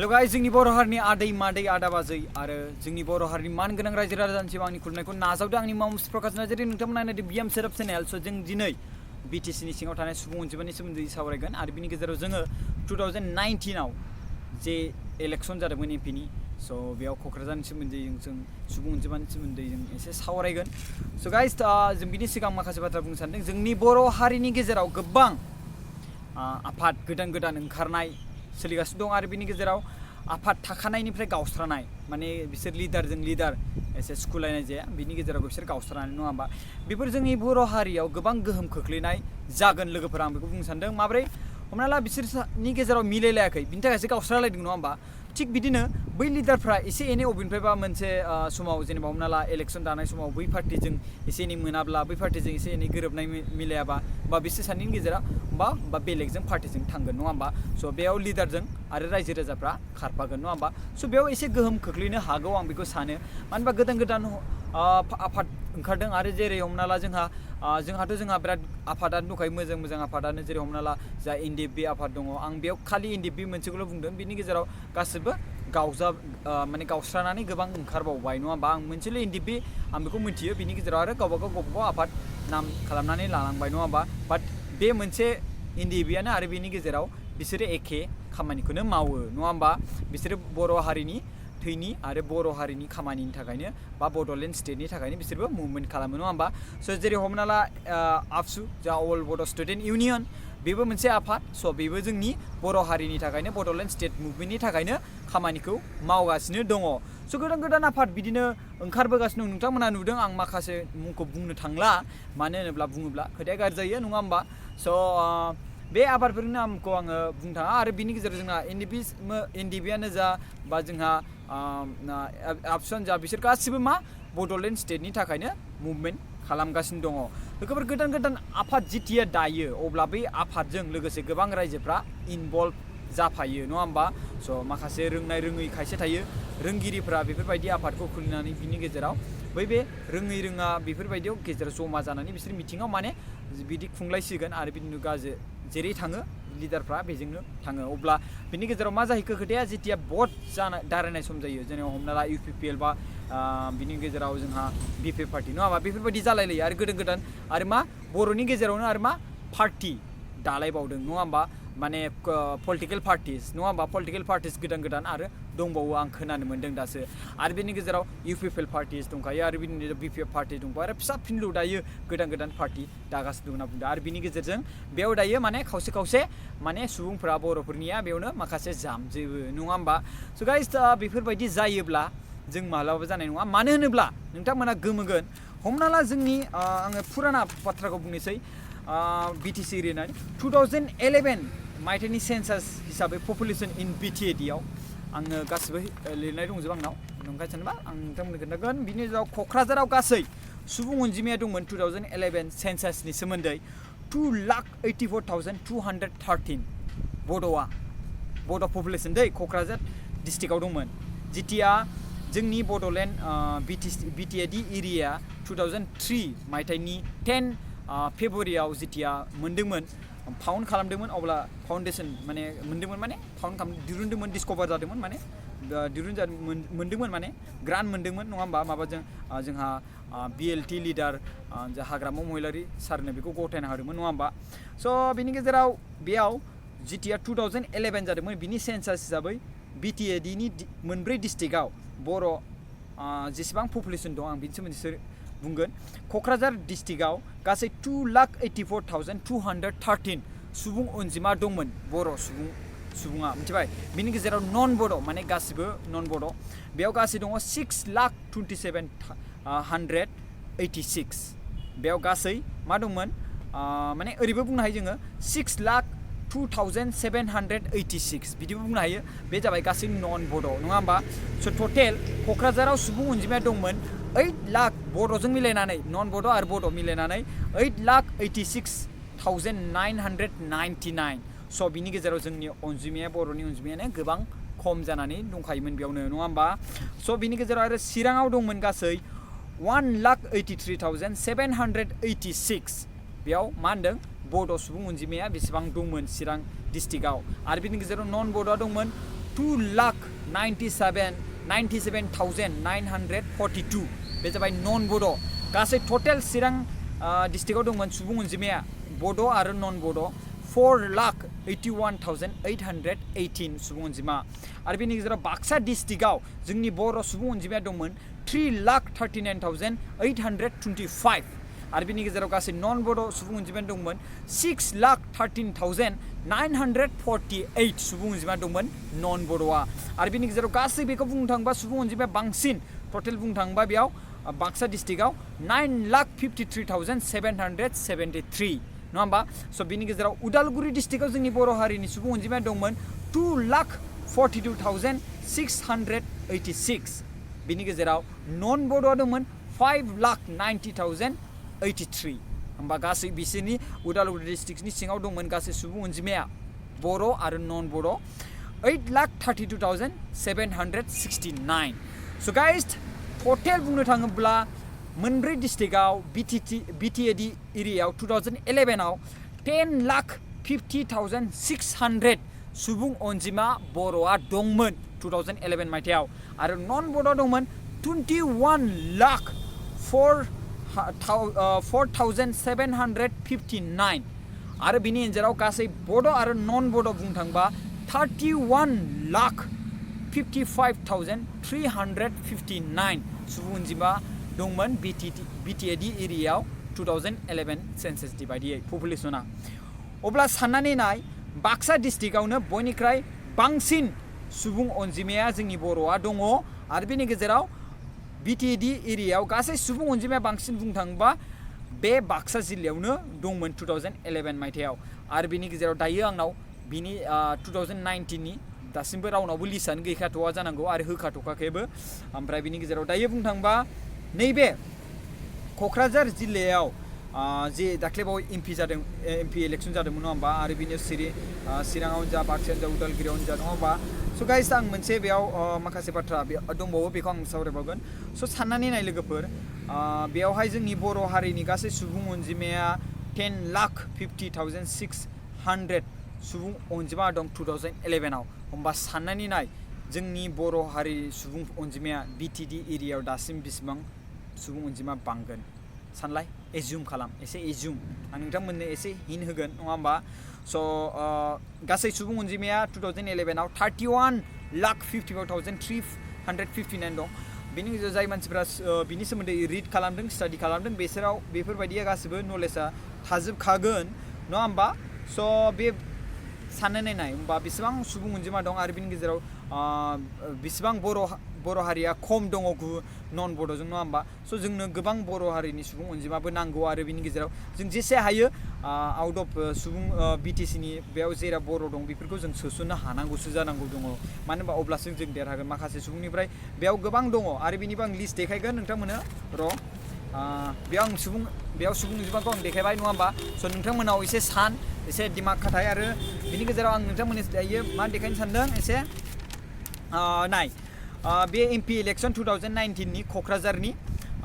hello guys जोंनि बर' हारिनि आदै मादै आदा बाजै आरो जोंनि बर' हारिनि मानगोनां रायजो राजानिसिम आंनि खुलुमनायखौ नाजावदों आंनि मावमुस प्रकाश नार्जारि नोंथांमोना नायदो बिएम सेराप चेनेल स' जों दिनै बिटिसिनि सिङाव थानाय सुबुं अनजिमानि सोमोन्दै सावरायगोन आरो बिनि गेजेराव जोङो 2019 आव जे इलेक्सन जादोंमोन एमपिनि स' बेयाव क'क्राझारनि सोमोन्दै जों सुबुं अनजिमानि सोमोन्दै जों एसे सावरायगोन स' गाइस जों बिनि सिगां माखासे बाथ्रा बुंनो सानदों जोंनि बर' हारिनि गेजेराव गोबां आफाद गोदान ओंखारनाय सोलिगासिनो दं आरो बिनि गेजेराव आफाद थाखानायनिफ्राय गावस्रानाय माने बिसोर लिडारजों लिडार एसे सुखुलायनाय जाया बिनि गेजेराव बिसोर गावस्रानाय नङा होमबा बेफोर जोंनि बर' हारियाव गोबां गोहोम खोख्लैनाय जागोन लोगोफोरा आं बेखौ बुंनो सानदों माब्रै हमना ला बिसोरनि गेजेराव मिलायलायाखै बिनि थाखायसो गावस्रालायदों नङा होमबा थिग बिदिनो बै लिडारफ्रा एसे एनै अबेनिफ्रायबा मोनसे समाव जेनेबा हमना ला इलेक्सन दानाय समाव बै पार्टिजों एसे एनै मोनाब्ला बै पार्टिजों एसे एनै गोरोबनाय मिलायाबा बा बिसोर सानैनि गेजेराव बा बेलेगजों पार्टिजों थांगोन नङा होमबा स' बेयाव लिडारजों आरो रायजो राजाफ्रा खारफागोन नङा होमबा स' बेयाव एसे गोहोम खोख्लैनो हागौ आं बेखौ सानो मानो होनबा गोदान आफाद ओंखारदों आरो जेरै हमना ला जोंहा बिराद आफादानो दंखायो मोजां आफादानो जेरै हमना ला जा एनडिएफबि आफाद दङ आं बेयाव खालि एनडिएफबि मोनसेखौल' बुंदों बिनि गेजेराव गासिबो माने गावस्रानानै गोबां ओंखारबावबाय नङा होमबा आं मोनसेल' एनडिएफबि आं बेखौ मिथियो बिनि गेजेराव आरो गावबागाव आफाद नाम खालामनानै लानांबाय नङा होमबा बाट बे मोनसे एनडिएफबिआनो आरो बेनि गेजेराव बिसोरो एखे खामानिखौनो मावो नङा होमबा बिसोरो बर' हारिनि थैनि आरो बर' हारिनि खामानिनि थाखायनो बा बड'लेण्ड स्टेटनि थाखायनो बिसोरबो मुभमेन्ट खालामो नङा होमबा स' जेरै हमना ला आबसु जा अल बड' स्टुडेन्ट इउनियन बेबो मोनसे आफाद स' बेबो जोंनि बर' हारिनि थाखायनो बड'लेण्ड स्टेट मुभमेन्टनि थाखायनो खामानिखौ मावगासिनो दङ स' गोदान आफाद बिदिनो ओंखारबोगासिनो दं नोंथांमोना नुदों आं माखासे मुंखौ बुंनो थांला मानो होनोब्ला बुङोब्ला खोथाया गाज्रि जायो नङा होमबा स' बे आबादफोरनि नामखौ आङो बुंनो थाङा आरो बिनि गेजेराव जोंहा एनडिएफबिआनो जा बा जोंहा आबसुआनो जा बिसोर गासिबो मा बड'लेण्ड स्टेटनि थाखायनो मुभमेन्ट खालामगासिनो दङ लोगोफोर गोदान आफाद जिथिया दायो अब्ला बै आफादजों लोगोसे गोबां रायजोफ्रा इनभल्भ जाफायो नङा होमबा स' माखासे रोंनाय रोङै खायसे थायो रोंगिरिफ्रा बेफोरबायदि आफादखौ खुलिनानै बिनि गेजेराव बे रोङा बेफोरबायदियाव गेजेराव जमा जानानै बिसोर मिथिङाव माने बिदि खुंलायसिगोन आरो बिदिनो जेरै थाङो लिडारफ्रा बेजोंनो थाङो अब्ला बिनि गेजेराव मा जाहैखो खोथाया जेथिया भट दारायनाय सम जायो जेनेबा हमना ला इउपिपिएल बा बिनि गेजेराव जोंहा बिपिएफ पार्टि नङा होमबा बेफोरबायदि जालायलायो आरो गोदान आरो मा बर'नि गेजेरावनो आरो मा पार्टि दालायबावदों नङा होमबा माने पलिटिकेल पार्टिस नङा होमबा पलिटिकेल पार्टिस गोदान आरो दंबावो आं खोनानो मोन्दों दासो आरो बेनि गेजेराव इउपिपिएल पार्टिस दंखायो आरो बिनि गेजेराव बिपिएफ पार्टि दंबावो आरो फिसा फिनलु दायो गोदान पार्टि दागासिनो दं होनना बुंदों आरो बिनि गेजेरजों बेयाव दायो माने खावसे माने सुबुंफोरा बर'फोरनिया बेयावनो माखासे जामजोबो नङा होमबा स' गाइस बेफोरबायदि जायोब्ला जों मालाबाबो जानाय नङा मानो होनोब्ला नोंथांमोना गोमोगोन हमना ला जोंनि आङो फुराना बाथ्राखौ बुंनोसै बिटिसि एरियानि 2011 मायथाइनि सेन्सास हिसाबै पपुलेसन इन बिटिएडिआव आङो गासिबो लिरनाय दंजोबो आंनाव नंखाय सानबा आं नोंथांमोननो खोन्थागोन बिनि गेजेराव क'क्राझाराव गासै सुबुं अनजिमाया दंमोन 2011 सेन्सासनि सोमोन्दै 2,84,213 बड' पपुलेसन दै क'क्राझार डिस्ट्रिक्टआव दंमोन जिथिया जोंनि बड'लेण्ड बिटिएडि एरिया 2003 मायथाइनि 10 फेब्रुवारियाव जिथिया मोनदोंमोन फाउन्ड खालामदोंमोन अब्ला फाउन्डेसन माने मोनदोंमोन माने फाउन्ड दिरुनदोंमोन डिसकभार जादोंमोन माने मोनदोंमोन माने ग्रान्ट मोनदोंमोन नङा होमबा माबाजों जोंहा बिएलटि लिडार हाग्रामा महिलारि सारनो बेखौ गथायना होदोंमोन नङा होमबा स' बिनि गेजेराव बेयाव जिथिया 2011 जादोंमोन बिनि सेन्सास हिसाबै बिटिएडिनि मोनब्रै डिस्ट्रिक्टआव बर' जेसेबां पपुलेसन दं आं बिनि सोमोन्दै बुंगोन क'क्राझार डिस्ट्रिक्टआव गासै 2,84,213 सुबुं अनजिमा दंमोन बर' सुबुङा मिथिबाय बिनि गेजेराव नन बड' माने गासिबो नन बड' बेयाव गासै दङ 6,27,186 बेयाव गासै मा दंमोन माने ओरैबो बुंनो हायो जोङो 6,02,786 बिदिबो बुंनो हायो बे जाबाय गासै नन बड' नङा होमबा स' टटेल क'क्राझाराव सुबुं अनजिमाया दंमोन 8 लाख बड'जों मिलायनानै नन बड' आरो बड' मिलायनानै 8,86,999 स' बिनि गेजेराव जोंनि अनजिमाया बर'नि अनजिमायानो गोबां खम जानानै दंखायोमोन बेयावनो नङा होमबा स' बिनि गेजेराव आरो चिराङाव दंमोन गासै 1,83,786 बेयाव मा होनदों बड' सुबुं अनजिमाया बेसेबां दंमोन चिरां डिस्ट्रिक्टआव आरो बिनि गेजेराव नन बड'आ दंमोन 2,97,942 बे जाबाय नन बड' गासै टटेल चिरां डिस्ट्रिक्टआव दंमोन सुबुं अनजिमाया बड' आरो नन बड' 4,81,818 सुबुं अनजिमा आरो बेनि गेजेराव बाक्सा डिस्ट्रिक्टआव जोंनि बर' सुबुं अनजिमाया दंमोन 3,39,825 आरो बेनि गेजेराव गासै नन बड' सुबुं अनजिमाया दंमोन 6,13,948 सुबुं अनजिमा दंमोन नन बड'आ आरो बेनि गेजेराव गासै बेखौ बुंनो थाङोबा सुबुं अनजिमाया बांसिन टटेल बुंनो थाङोबा बेयाव बाक्सा डिस्ट्रिक्टआव 9,53,773 नङा होमबा स' बिनि गेजेराव उदालगुरि डिस्ट्रिक्टआव जोंनि बर' हारिनि सुबुं अनजिमाया दंमोन 2,42,686 बिनि गेजेराव नन बड'आ दंमोन 5,90,083 होमबा गासै बिसोरनि उदालगुरि डिस्ट्रिक्टनि सिङाव दंमोन गासै सुबुं अनजिमाया बर' आरो नन बर' 8,32,769 स' गाइस टटेल बुंनो थाङोब्ला मोनब्रै डिस्ट्रिक्टआव बिटिएडि एरियायाव 2011आव 10,50,600 सुबुं अनजिमा बर'आ दंमोन 2011 मायथाइयाव आरो नन बड'आ दंमोन 21,04,759 आरो बिनि गेजेराव गासै बड' आरो नन बड' बुंनो थाङोबा 31,55,359 सुबुं अनजिमा दंमोन बिटिएडि एरियायाव 2011 सेन्सासनि बायदियै पपुलेसना अब्ला साननानै नाय बाक्सा डिस्ट्रिक्टआवनो बयनिख्रुइ बांसिन सुबुं अनजिमाया जोंनि बर'आ दङ आरो बेनि गेजेराव बिटिएडि एरियायाव गासै सुबुं अनजिमाया बांसिन बुंनो थाङोबा बे बाक्सा जिल्लायावनो दंमोन 2011 मायथाइयाव आरो बेनि गेजेराव दायो आंनाव बिनि 2019नि दासिमबो रावनावबो लिस्टआनो गैखाथ'वा जानांगौ आरो होखाथ'खाखैबो ओमफ्राय बिनि गेजेराव दायो बुंनो थाङोबा नैबे क'क्राझार जिल्लायाव जे दाख्लैबावै एमपि इलेक्सन जादोंमोन नङा होमबा आरो बिनि चिराङावनो जा बाक्सायावनो जा उदालगुरियावनो जा नङा होमबा स' गाइस आं मोनसे बेयाव माखासे बाथ्रा दंबावो बेखौ आं सावरायबावगोन स' साननानै नाय लोगोफोर बेयावहाय जोंनि बर' हारिनि गासै सुबुं अनजिमाया 10,50,600 सुबुं अनजिमा दं 2011आव होमबा साननानै नाय जोंनि बर' हारि सुबुं अनजिमाया बिटिएडि एरियायाव दासिम बेसेबां सुबुं अनजिमा बांगोन सानलाय एजिउम खालाम एसे एजिउम आं नोंथांमोननो एसे हिन्ट होगोन नङा होमबा स' गासै सुबुं अनजिमाया 2011आव 31,54,359 दं बेनि गेजेराव जाय मानसिफ्रा बिनि सोमोन्दै रिड खालामदों स्टाडि खालामदों बिसोराव बेफोरबायदिया गासिबो नलेजआ थाजोबखागोन नङा होमबा स' बे साननानै नाय होमबा बेसेबां सुबुं अनजिमा दं आरो बिनि गेजेराव बेसेबां बर' हारिया खम दङ नन बड'जों नङा होमबा स' जोंनो गोबां बर' हारिनि सुबुं अनजिमाबो नांगौ आरो बिनि गेजेराव जों जेसे हायो आउट अफ सुबुं बिटिसिनि बेयाव जेराव बर' दं बेफोरखौ जों सोसननो हानांगौसो जानांगौ दङ मानो होनबा अब्लासो जों देरहागोन माखासे सुबुंनिफ्राय बेयाव गोबां दङ आरो बिनिबो आं लिस्ट देखायगोन नोंथांमोननो र' बेयाव सुबुं अनजिमाखौ आं देखायबाय नङा होमबा स' नोंथांमोनाव एसे एसे दिमाग खाथाय आरो बिनि गेजेराव आं नोंथांमोननि दायो मा देखायनो सानदों एसे नाय बे एमपि इलेक्सन 2019नि क'क्राझारनि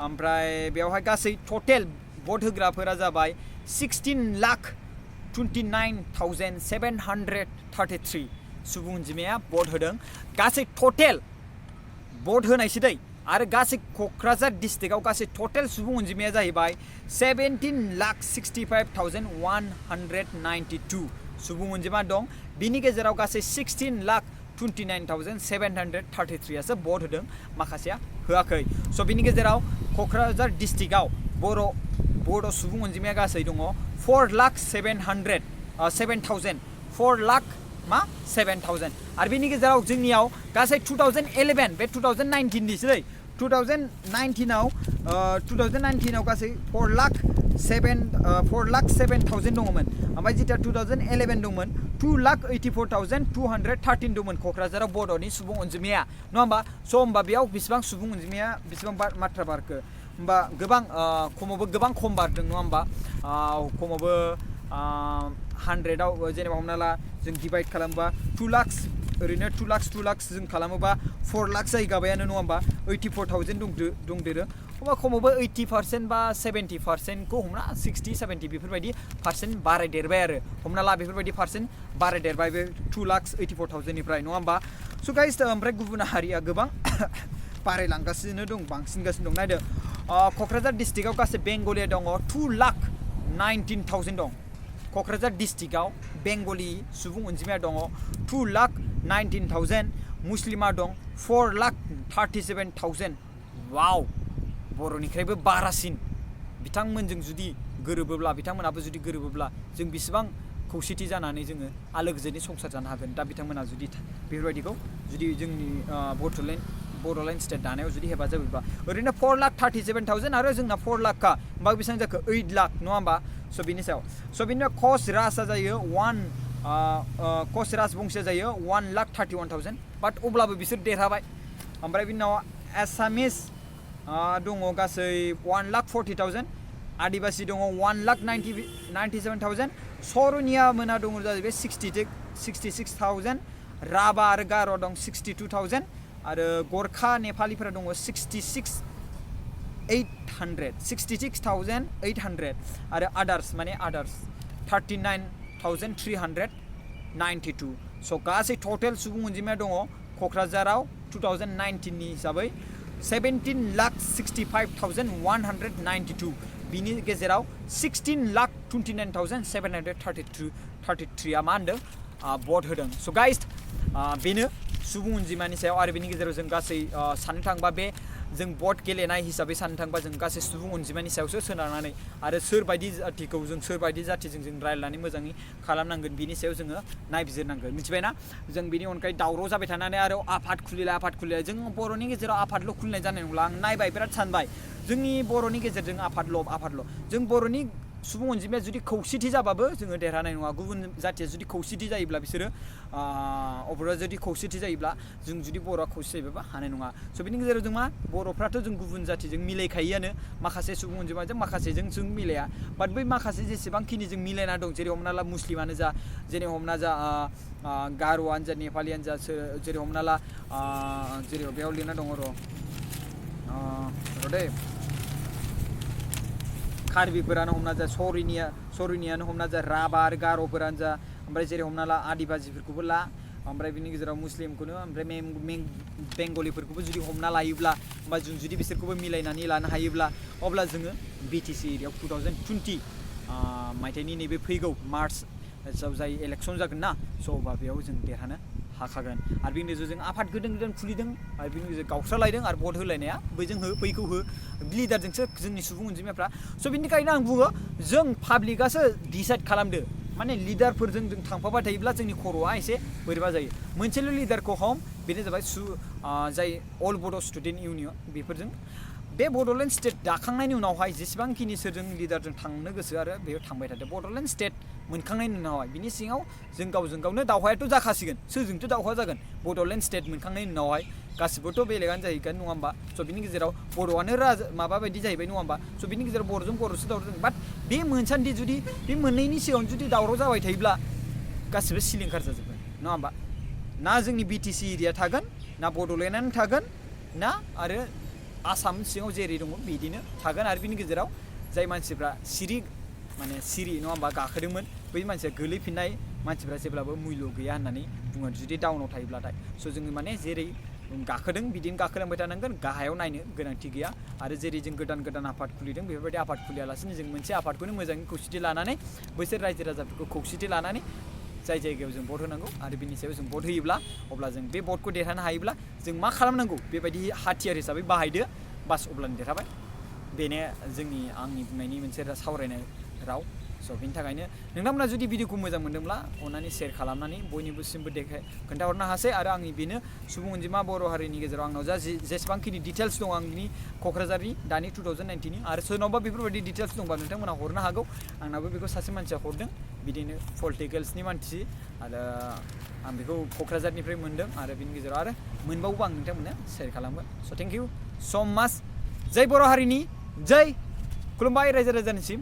ओमफ्राय बेवहाय गासै टटेल भट होग्राफोरा जाबाय 16,29,733 सुबुं अनजिमाया भट होदों गासै टटेल भट होनायसो दै आरो गासै क'क्राझार डिस्ट्रिक्टआव गासै टटेल सुबुं अनजिमाया जाहैबाय 17,65,192 सुबुं अनजिमा दं बिनि गेजेराव गासै 16,29,733 भट होदों माखासेया होआखै स' बिनि गेजेराव क'क्राझार डिस्ट्रिक्टआव बर' सुबुं अनजिमाया गासै दङ 4,07,000 आरो बिनि गेजेराव जोंनियाव गासै 2011 बे 2019निसो दै 2019आव गासै 4,07,000 दङमोन ओमफ्राय जेथिया 2011 दंमोन 2,84,213 दंमन क'क्राझाराव बर'नि सुबुं अनजिमाया नङा होमबा स' होमबा बेयाव बेसेबां सुबुं अनजिमाया बेसेबां मात्रा बारखो होमबा गोबां गोबां खम बारदों नङा होमबा खमावबो 100आव जेनेबा हमना ला जों डिभाइड खालामबा ओरैनो 2 लाख जों खालामोबा 4 लाख जायो गाबायानो नङा होमबा 84,000 दंदेरो अबा खमावबो 80% बा 70% खौ हमना 60-70 बेफोरबायदि पार्सेन्ट बारायदेरबाय आरो हमना ला बेफोरबायदि पार्सेन्ट बारायदेरबाय बे 2,84,000 निफ्राय नङा होमबा स' गाइस ओमफ्राय गुबुन हारिया गोबां बारायलांगासिनो दं बांसिनगासिनो दं नायदो क'क्राझार डिस्ट्रिक्टआव गासै बेंगलिया दङ 2,19,000 दं क'क्राझार डिस्ट्रिक्टआव बेंगलि सुबुं अनजिमाया दङ 2,19,000 मुस्लिमा दं 4,37,000 वाव बर'निख्रुइबो बारासिन बिथांमोनजों जुदि गोरोबोब्ला बिथांमोनाबो जुदि गोरोबोब्ला जों बेसेबां खौसेथि जानानै जोङो आलो गोजोनै संसार जानो हागोन दा बिथांमोना जुदि बेफोरबायदिखौ जुदि जोंनि बड'लेण्ड स्टेट दानायाव जुदि हेफाजाब होयोबा ओरैनो 4,37,000 आरो जोंना 4 लाखखा होमबा बेसेबां जाखो 8 लाख नङा होमबा स' बिनि सायाव स' बिदिनो कच राजआ जायो कच राजबंसिया जायो 1,31,000 बाट अब्लाबो बिसोर देरहाबाय ओमफ्राय बिनि उनाव एसामिस दङ गासै 1,40,000 आदिबासि दङ 1,97,000 सरनिया मोना दङ जाहैबाय 66,000 राभा आरो गार' दं 62,000 आरो गरखा नेपालिफोरा दङ 66,800 आरो आदार्स 39,392 स' गासै टटेल सुबुं अनजिमाया दङ क'क्राझाराव 2019 नि हिसाबै 17,65,192 बिनि गेजेराव 16,29,733 मा होनदों भट होदों स' गाइस बेनो सुबुं अनजिमानि सायाव आरो बेनि गेजेराव जों गासै साननो थाङोबा बे जों भट गेलेनाय हिसाबै साननो थाङोबा जों गासै सुबुं अनजिमानि सायावसो सोनारनानै आरो सोरबायदि जाथिजों जों रायलायनानै मोजाङै खालामनांगोन बिनि सायाव जोङो नायबिजिरनांगोन मिथिबायना जों बिनि अनगायै दावराव जाबाय थानानै आरो आफाद खुलिलाय जों बर'नि गेजेराव आफादल' खुलिनाय जानाय नंला आं नायबाय बिराद सानबाय जोंनि बर'नि गेजेरजों आफादल' जों बर'नि सुबुं अनजिमाया जुदि खौसेथि जाबाबो जोङो देरहानाय नङा गुबुन जाथिया जुदि खौसेथि जायोब्ला बिसोरो अबरा जुदि खौसेथि जायोब्ला जों जुदि बर'आ खौसेथि जायोबा हानाय नङा स' बिनि गेजेराव जों मा बर'फ्राथ' जों गुबुन जाथिजों मिलायखायोआनो माखासे सुबुं अनजिमाजों माखासेजों जों मिलाया बाट बै माखासे जेसेबांखिनि जों मिलायना दं जेरै हमना ला मुस्लिमानो जा जेरै हमना जा गार'आनो जा नेपालियानो जा जेरै हमना ला जेरै बेयाव लिरना दङ र' दे कार्बिफोरानो हमना जा सरिनियानो हमना जा राभा आरो गार'फोरानो जा ओमफ्राय जेरै हमना ला आदिबासिफोरखौबो ला ओमफ्राय बिनि गेजेराव मुस्लिमखौनो ओमफ्राय बेंगलिफोरखौबो जुदि हमना लायोब्ला होमबा जों जुदि बिसोरखौबो मिलायनानै लानो हायोब्ला अब्ला जोङो बिटिसि एरियायाव 2020 मायथाइनि नैबे फैगौ मार्चआव जाय इलेक्सन जागोन ना स' अब्ला बेयाव जों देरहानो हाखागोन आरो बिनि गेजेराव जों आफाद गोदान खुलिदों आरो बिनि गेजेराव गावस्रालायदों आरो भट होलायनाया बैजों बैखौ लिडारजोंसो जोंनि सुबुं अनजिमाफ्रा स' बिनिखायनो आं बुङो जों पाब्लिकआसो डिसाइड खालामदो माने लिडारफोरजों जों थांफाबाय थायोब्ला जोंनि खर'आ एसे बोरैबा जायो मोनसेल' लिडारखौ बेनो जाबाय जाय अल बड' स्टुडेन्ट इउनियन बेफोरजों बे बड'लेण्ड स्टेट दाखांनायनि उनावहाय जेसेबांखिनि सोरजों लिडारजों थांनो गोसो आरो बेयाव थांबाय थादों बड'लेण्ड स्टेट मोनखांनायनि उनावहाय बिनि सिङाव जों गावजों गावनो दावहायाथ' जाखासिगोन सोरजोंथ' दावहा जागोन बड'लेण्ड स्टेट मोनखांनायनि उनावहाय गासिबोथ' बेलेगानो जाहैगोन नङा होमबा स' बिनि गेजेराव बर'आनो माबा बायदि जाहैबाय नङा होमबा स' बिनि गेजेराव बर'जों बर'सो दावराव जादों बाट बे मोनसान्दि जुदि बे मोननैनि सिगाङाव जुदि दावराव जाबाय थायोब्ला गासिबो सिलिंखार जाजोबगोन नङा होमबा ना जोंनि बिटिसि एरिया थागोन ना बड'लेण्डआनो थागोन ना आरो आसाम सिङाव जेरै दङ बिदिनो थागोन आरो बिनि गेजेराव जाय मानसिफ्रा सिरि नङा होमबा गाखोदोंमोन बै मानसिया गोलैफिननाय मानसिफ्रा जेब्लाबो मुल्य गैया होननानै बुङो जुदि डाउनाव थायोब्लाथाय स' जोङो जेरै गाखोदों बिदिनो गाखोलांबाय थानांगोन गाहायाव नायनो गोनांथि गैया आरो जेरै जों गोदान आफाद खुलिदों बेफोरबायदि आफाद खुलियालासिनो जों मोनसे आफादखौनो मोजाङै खौसेथि लानानै बैसोर रायजो राजाफोरखौ खौसेथि लानानै जाय जायगायाव जों भट होनांगौ आरो बिनि सायाव जों भट होयोब्ला अब्ला जों बे भटखौ देरहानो हायोब्ला जों मा खालामनांगौ बेबायदि हाथियार हिसाबै बाहायदो बास अब्लानो देरहाबाय बेनो आंनि बुंनायनि मोनसे सावरायनाय राव स' बिनि थाखायनो नोंथांमोना जुदि भिडिअखौ मोजां मोनदोंब्ला अननानै शेयार खालामनानै बयनिबोसिमबो खोन्थाहरनो हासै आरो आंनि बेनो सुबुं अनजिमा बर' हारिनि गेजेराव आंनाव जेसेबांखिनि डिटेल्स दं आंनि क'क्राझारनि दानि 2019नि आरो सोरनावबा बेफोरबायदि डिटेल्स दंबा नोंथांमोना हरनो हागौ आंनाबो बेखौ सासे मानसिया हरदों बिदिनो पलिटिकेल्सनि मानसि आरो आं बेखौ क'क्राझारनिफ्राय मोनदों आरो बिनि गेजेराव आरो मोनबावोबा आं नोंथांमोननो शेयार खालामगोन स' थेंक इउ सो माच जय बर' हारिनि जय खुलुमबाय रायजो राजानिसिम